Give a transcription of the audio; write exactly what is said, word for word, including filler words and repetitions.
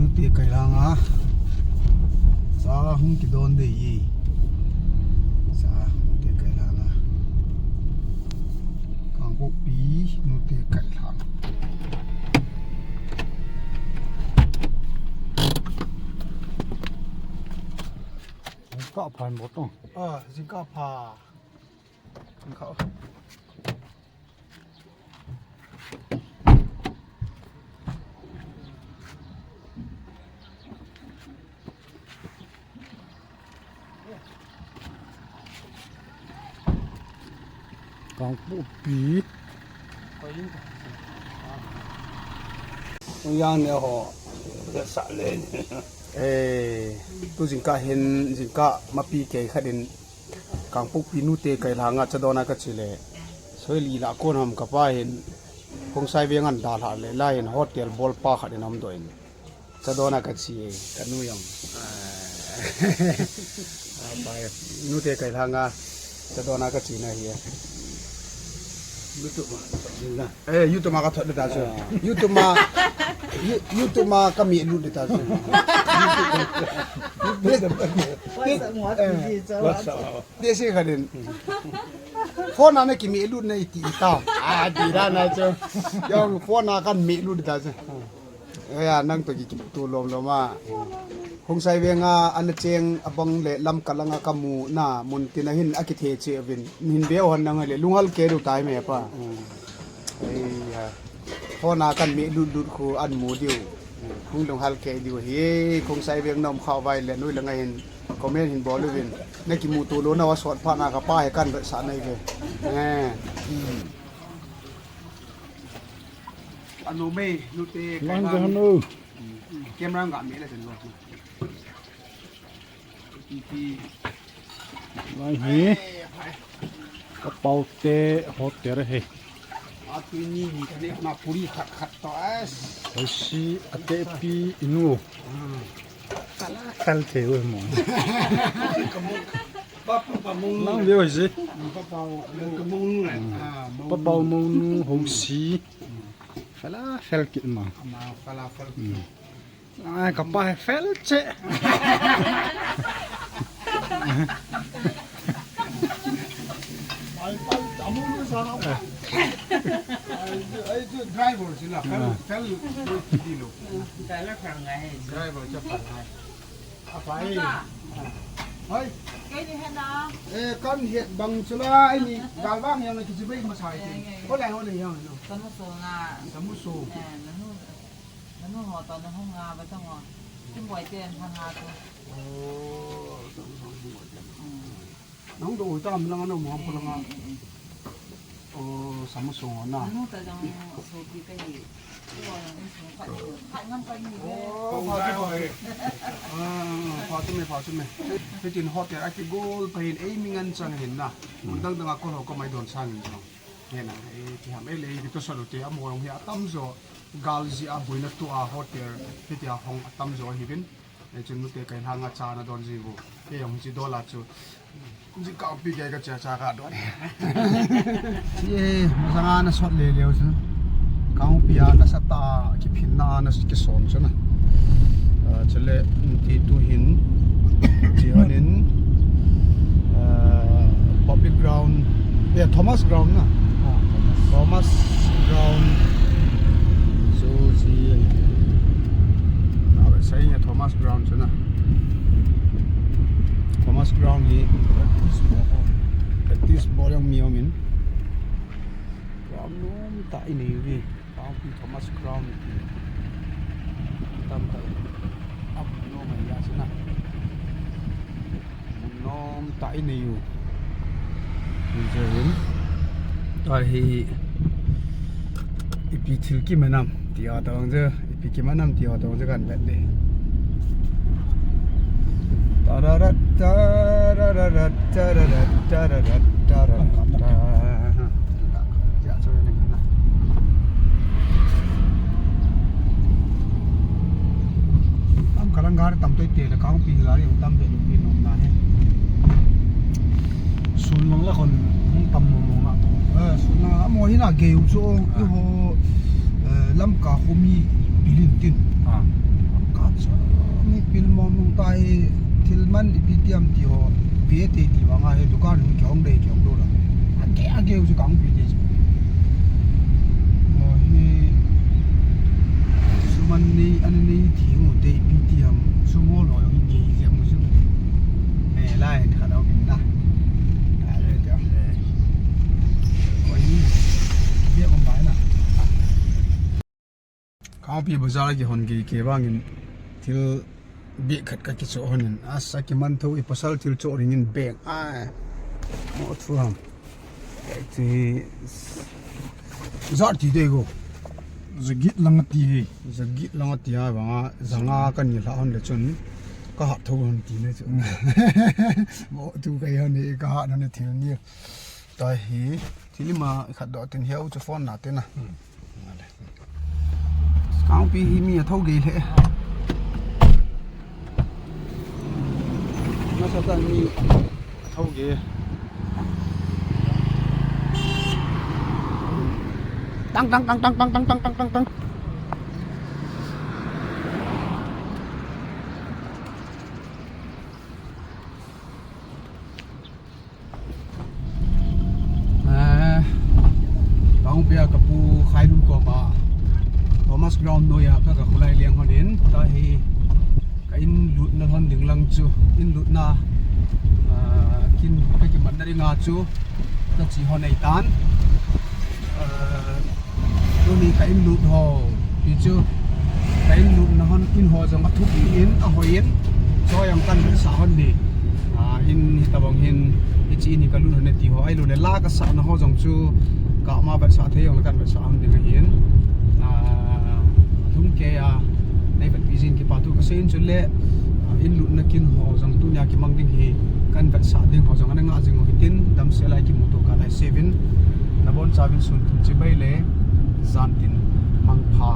Nute Kailhang a. Sa hung kidon dei e. Sa Nute Kailhang a. Kangpokpi Nute Kailhang. Ka phan botong. Ah, jingkah pha. Jingkah. Kangpokpi. Yang ne ho. Sa le. Eh, tu jingkah hin, jingkah mapi kei khat in. Kangpokpi Nute Kailhang a chadon a kache le. Soi li la kon ham kapa hin. Khongsai veng an dalha le la hin hotel bol pa khat in aum doh in. Chadon a kache e. Kanu jong. Ah. Apa e. Nute Kailhang a chadon a kache na hi e. YouTube ma. Eh, YouTube ma ka thot le ta chu. Ah. YouTube ma, You-, YouTube ma ka mi lut le ta chu. What's up, what's up, eh, what's up? Te se kha din. Phone a na ki mi lut na iti ita. Ah, di ra na chu. Jong phone a kan mi lut ta chu. Ya, nang to ki kimuto lom lom a. Khongsai veng a, ana cheng abang le Lamka lang a kamu na, mun tin a hin akithe che uvin. Hin veu hon nang le, lunghal kei diu tai me pa. Ei, ya. Phone a kan mi lut lut khu an mu diu. Hung lunghal kei diu hi, Khongsai veng na um kha vai le, noi lang a hin comment hin bol uvin. Na kimuto lou na va sot pha na kapa hi kan sa nai ve. Eh. Anu mei, Nute Kailhang. Camera nga me le ten lo. Ti ti. Lai hi. Ka pau te hotel hi. Atu ni ni ka ne na puri khat khat to as. Ai si ate pi inu. Kal te u mo. Pa pa pa mong. Nang veu si. Pa pa ka mong nu. Ah, mong. Pa pa mong nu ho si. Fala fel kit ma. Ma fala fel kit. Ai, kapa he fel che. Ai, pa, tamu ni sa na. Ai, ai, driver sila, fel, fel, di lo. Driver che fel hai. Apa e? Hoi. Kei ni he na. Eh, kan he bang sila, ai ni, galvang yang na kijibai masai. Ko lai ho ni yang no. Kamu so nga. Kamu so. Eh, nanu. Nanu ho to na hung nga ba tong ho. Kim boi te na nga to. Oh, Samsung hung boi te. Mm. Nang do ta mi lang ano mo ham pala nga. Mm, mm, mm. Oh, Samsung na. Nanu ta jang so ki ka hi. Ko yang in sung pa ni. Pa ngam pa ni. Oh, pa tu pa. Ah, pa tu me, pa tu me. Hitin hotel a kigol pa hin ei mi ngan chang hin na. Mun dang dang a ko lo ko mai don sang hin chang. Hena, eh, ti ham, eh, le, ti to solo te, amo jong hi atam jo, gal ji a, boina tu a, hotel, hiti a hong atam jo hi vin. Eh, chun Nute Kailhang a cha na don ji vu. Ke jong hi chi dola chu. Ji ka pi ke ka cha cha ka don. Ye, masanga na sot le le chu. Kangpokpi a na sa ta, kiphinna na kison chu na. Ah, chule, ti tu hin, ti hanin, ah, public ground, eh, Thomas Ground na. Ah, Thomas. Thomas Ground. So, si, ah, sai ya Thomas Ground chu na. Thomas Ground hi practice bol, practice bol jong mi um in. Ground nom ta i nei uve. Kangpokpi Thomas Ground. Tam ta. Am nom a ya sina. Nom ta i nei u. Ni je hin. Ta hi ipi thil kimanam. Ti a tong je. Ipi kimanam ti a tong je kan vet de. Tararat, tararat, tararat, tararat, tararat, tararat. Am kalang gari tam toi te le Kangpokpi gari tam pe lu pi nom na he. Sun lang la kon hung tam nom nom na. Eh, sun lang la mo hi na ge u so i ho, eh, Lamka ho mi bilin tin. Ah. Ka Thil man ipi ti ham ti ho, ve te ti vang a hi dukan hung kihong dei kihong lou la. Age age u chu ka hung pi te chu. Mo hi suman nei, an nei ti hung te ipi ti ham, sum ho lo hung ge je mu chu. Eh, lai khat au bin na. Ale te. Ko hi. Ye ko mai na. Kangpi bazar kihon kei kei vangin thil bih khat ka kichoh honin. Asa kiman tho i pasal thil choh ringin beng. Ai. Mo thu ham. Ti zat ti dei go. Zagit lang ti hi. Zagit lang ti ha vanga zanga ka ni hla hon le chun ka hat tho hon ti ne chu. Mo thu kai hon ni ka hat hon thil ni. Tahi, thili ma khat do tin hiau chu phone na te na. Kangpi hi mi a tho ge le. Masa ta mi a tho ge. Tang, tang, tang. Eh, Pangpia ka pu Khailun koma Thomas Ground noi a ka, ka khulai liang honin, tahi ka in lutna hon ding lang chu, in lutna, ah, kin ka kiman na ringa chu, ka chi hon ei tan. Ah, Tuni ka in lut ho, ti chu, ka in lutna hon in ho jong a thupi in, a hoi in, choi ang kan sa hon ni. Ah, in hi tabang hin, hichi in hi ka lut hon e ti ho, ai lo le la ka sa na ho jong chu, ka ma vet sa thei jong le kan vet sa hon ding ahin. Ah, thum ke a, nei vet pi jing kipa thu ka sei in chu le, ah, in lutna kin ho jong tunia kimang ding hi, kan vet sa ding ho jong ana nga jing ho hitin, damsel a kimu to ka lai sevin, na bon chavin sun thum chibai le, Jan tin mangpha.